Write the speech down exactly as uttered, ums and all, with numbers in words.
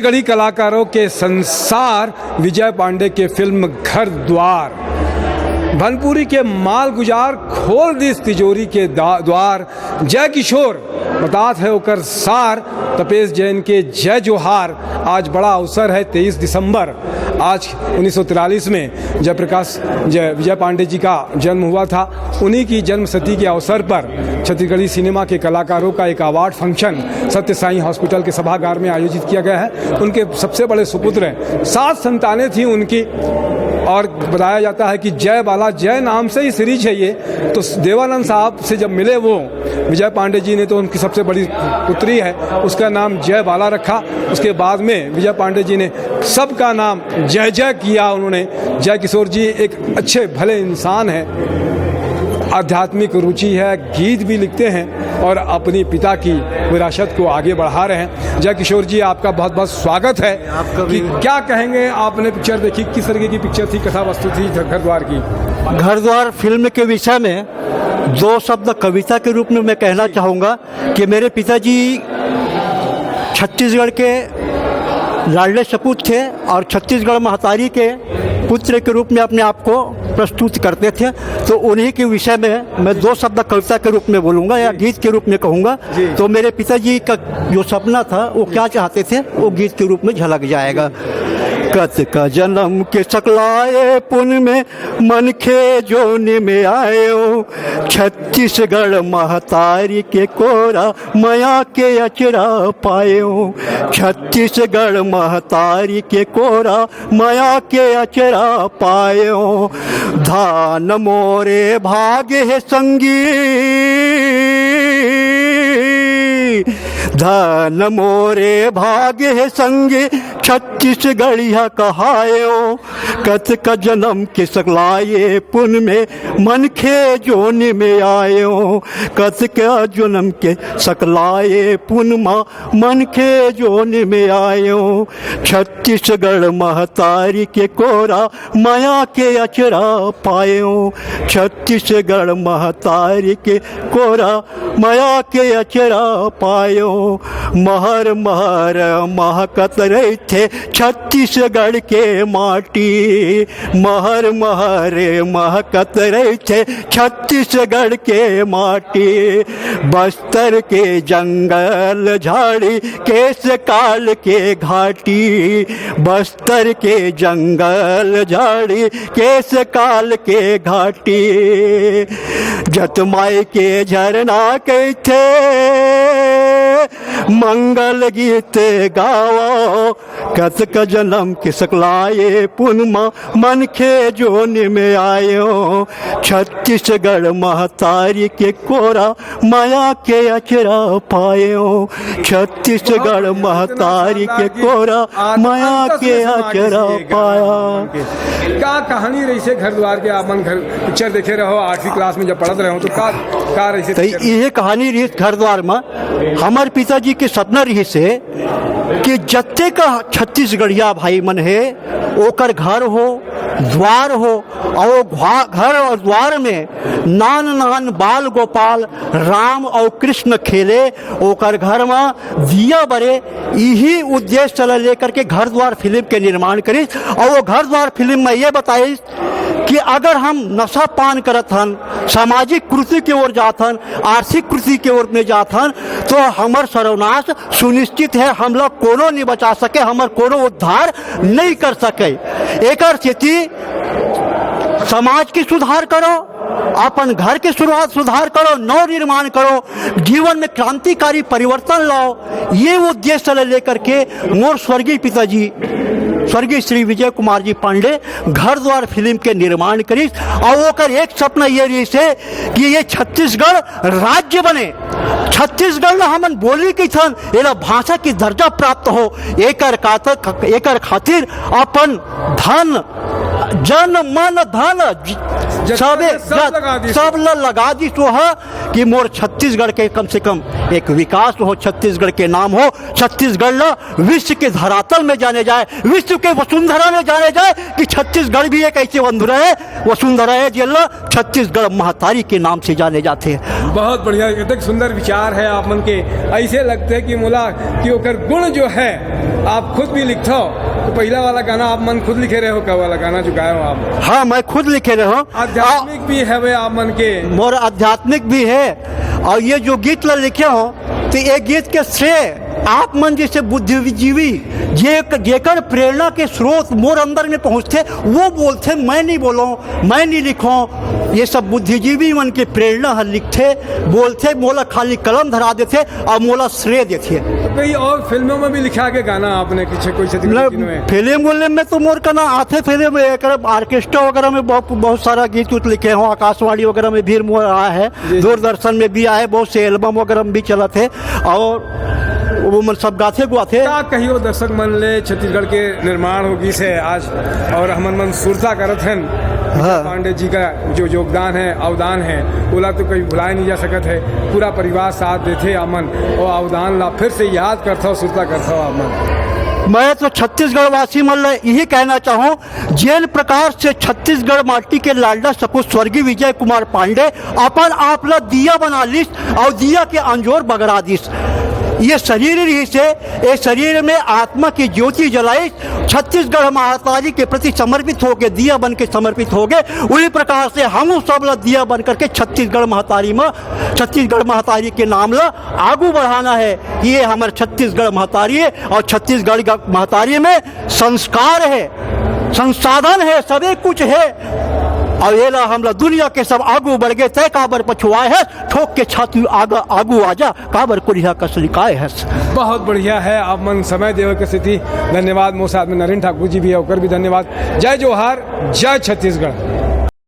गढ़ी कलाकारों के संसार, विजय पांडे के फिल्म घर द्वार। भनपुरी के मालगुजार खोल दिस तिजोरी के दा-, द्वार। जय किशोर, बतात है ओकर सार, तपेश जैन के जय जोहार। आज बड़ा अवसर है, तेईस दिसंबर, आज उन्नीस सौ तिरालीस में जयप्रकाश, जय, विजय पांडे जी का जन्म हुआ था। उन्हीं की जन्म शती के अवसर पर छत्तीसगढ़ी सिनेमा के कलाकारों का एक अवार्ड फंक्शन सत्य साईं हॉस्पिटल के सभागार में आयोजित किया गया है। उनके सबसे बड़े सुपुत्र हैं, सात संतानें थी उनकी, और बताया जाता है कि जय बाला, जय नाम से ही सीरीज है ये। तो देवानंद साहब से जब मिले वो, विजय पांडे जी ने तो उनकी सबसे बड़ी पुत्री है, उसका नाम जय बाला रखा। उसके बाद में विजय पांडे जी ने सबका नाम जय जय किया उन्होंने। जय किशोर जी एक अच्छे भले इंसान हैं, आध्यात्मिक रुचि है, गीत भी लिखते हैं और अपनी पिता की विरासत को आगे बढ़ा रहे हैं। जय किशोर जी, आपका बहुत बहुत स्वागत है। आपका कि भी। क्या कहेंगे, आपने पिक्चर देखी, किस तरीके की पिक्चर थी, कथा वस्तु थी घर द्वार की? घर द्वार फिल्म के विषय में दो शब्द कविता के रूप में मैं कहना चाहूँगा कि मेरे पिताजी छत्तीसगढ़ के लाडले सपूत थे और छत्तीसगढ़ महतारी के पुत्र के रूप में अपने आप को प्रस्तुत करते थे। तो उन्हीं के विषय में मैं दो शब्द कविता के रूप में बोलूँगा या गीत के रूप में कहूँगा। जी। तो मेरे पिताजी का जो सपना था, वो क्या चाहते थे, वो गीत के रूप में झलक जाएगा। कत का जन्म के सकलाए पुन में मनखे जोनि में आयो, छत्तीसगढ़ महतारी के कोरा मया के अचरा पायो, छत्तीसगढ़ महतारी के कोरा मया के अचरा पायो। धान मोरे भाग हे संगी, धन मोरे भाग हे संगी, छत्तीसगढ़िया कहायो। कत का जन्म के सकलाए पुन में मनखे जोनि में आयो, कत का जन्म के सकलाए पुन मा मनखे जोनि में आयो। छत्तीसगढ़ महतारी के कोरा मया के अचरा पायो, छत्तीसगढ़ महतारी के कोरा मया के अचरा पायो। महर महर महकत रहिथे छत्तीसगढ़ के माटी, महर महर महकत रहिथे छत्तीसगढ़ के माटी। बस्तर के जंगल झाड़ी केश काल के घाटी, बस्तर के जंगल झाड़ी केश काल के घाटी। जतमाई के झरना कहिथे मंगल गीत गावो, कत का जन्म के सकलाए पुन मा मनखे जोनि में आयो। छत्तीसगढ़ महतारी के कोरा मया के अचरा पायो, छत्तीसगढ़ महतारी के कोरा मया के अचरा पाया। का कहानी रहिसे घर द्वार के? आपन घर पिक्चर देखे रहो, आठवीं क्लास में जब पढ़त रहो तो का, का रहिसे तो पिक्चर? ये कहानी रहिस घर द्वार में। हमर पिताजी के सपना रहिसे कि जत्ते का छत्तीसगढ़िया भाई मन हे, ओकर घर हो, द्वार हो, और घा-, घर और द्वार में नान नान बाल गोपाल राम और कृष्ण खेले, ओकर घर में दिया बरे। यही उद्देश्य ला लेकर के घर द्वार फिल्म के निर्माण करिस। और वो घर द्वार फिल्म में ये बताइस कि अगर हम नशा पान करत हन, सामाजिक कुरीति के ओर जात हन, आर्थिक कुरीति के ओर में जात हन, तो हमर सर्वनाश सुनिश्चित है, हमला कोनो नहीं बचा सके, हमर कोनो उद्धार नहीं कर सके। एकर सेती समाज के सुधार करो, अपन घर के शुरुआत, सुधार करो, नव निर्माण करो, जीवन में क्रांतिकारी परिवर्तन लाओ। ये उद्देश्य ले लेकर के मोर स्वर्गीय पिताजी, स्वर्गीय श्री विजय कुमार जी पांडे घर द्वार फिल्म के निर्माण करिस। और ओकर एक सपना ये रहिसे कि ये छत्तीसगढ़ राज्य बने, छत्तीसगढ़ ला हमन बोली कहिथन, एला भाषा की दर्जा प्राप्त हो। एकर कात-, एकर खातिर अपन धन, जन मन धन, ज-, जतन सबे सब जत-, लगा दिस। सब ल लगा दिस। तो ह कि मोर छत्तीसगढ़ के कम से कम एक विकास हो, छत्तीसगढ़ के नाम हो, छत्तीसगढ़ ल विश्व के धरातल में जाने जाए, विश्व के वसुंधरा में जाने जाए कि छत्तीसगढ़ भी एक ऐसे वसुंधरा है, वसुंधरा है जेला छत्तीसगढ़ महतारी के नाम से जाने जाते हैं। बहुत बढ़िया, एकदम सुंदर विचार है आप मन के। ऐसे लगते हैं कि मोला कि ओकर गुण जो है आप खुद भी लिखथव, तो पहिला वाला गाना आप मन खुद लिखे रहे हो का? वाला गाना जो गाए हो आप? हाँ, मैं खुद लिखे रहे हो। आध्यात्मिक भी हवे आप मन के। मोर आध्यात्मिक भी है, और ये जो गीत ला लिखे हो, तो ये गीत के श्रेय आप मन जैसे बुद्धिजीवी, जे, जेकर प्रेरणा के स्रोत मोर अंदर में पहुंचथे, वो बोलथे, मैं नहीं बोलों, मैं नहीं लिखों। ये सब बुद्धिजीवी मन के प्रेरणा ह लिखथे, बोलथे, मोला खाली कलम धरा देथे और मोला श्रेय देथे। तो कई और फिल्मों में भी लिखा के गाना आपने, कुछ कोई से न, फिल्म बोलने में तो मोर का ना आथे, फिल्म, एकर ऑर्केस्ट्रा वगैरह में बहुत, बहुत सारा गीत उत लिखे हों, आकाशवाणी वगैरह में भी मोर आया है, जी। दूरदर्शन में भी आए, बहुत से एल्बम वगैरह में भी चलत है, और वो मन सब गाथे गुआथे। का कहियो दर्शक मन ले छत्तीसगढ़ के निर्माण हो गिस हे आज, और हमन मन सुरता करत हन। हाँ। पांडे जी का जो योगदान है, अवदान है, ओला तो कभी भुलाए नहीं जा सकत है। पूरा परिवार साथ देथे हमन, और अवदान ला फिर से याद करथव, सुरता करथव हमन। मैं तो छत्तीसगढ़ वासी मन ला यही कहना चाहूँ, जेन प्रकार से छत्तीसगढ़ माटी के लाडला सपूत स्वर्गीय विजय कुमार पांडे अपन आप ला दिया बना लिस और दिया के अंजोर बगरा दिस, ये शरीर ही से, ये शरीर में आत्मा की ज्योति जलाइस, छत्तीसगढ़ महतारी के प्रति समर्पित होके, दिया बन के समर्पित होके, उही प्रकार से हम सब ला दिया बन करके छत्तीसगढ़ महतारी में, छत्तीसगढ़ महतारी के नाम ला आगू बढ़ाना है। ये हमर छत्तीसगढ़ महतारी है और छत्तीसगढ़ का महतारी में संस्कार है, संसाधन है, सबे कुछ है। और ये ला हमला दुनिया के सब आगू बढ़ गए, तय काबर पछुआए है, ठोक के छाती आगा, आगू आजा, काबर कुरिया कस लिकाए हस। बहुत बढ़िया है, आप मन समय देवे के सेती धन्यवाद। मोर साथ में नरेंद्र ठाकुर जी भी है, ओकर भी धन्यवाद। जय जोहार, जय छत्तीसगढ़।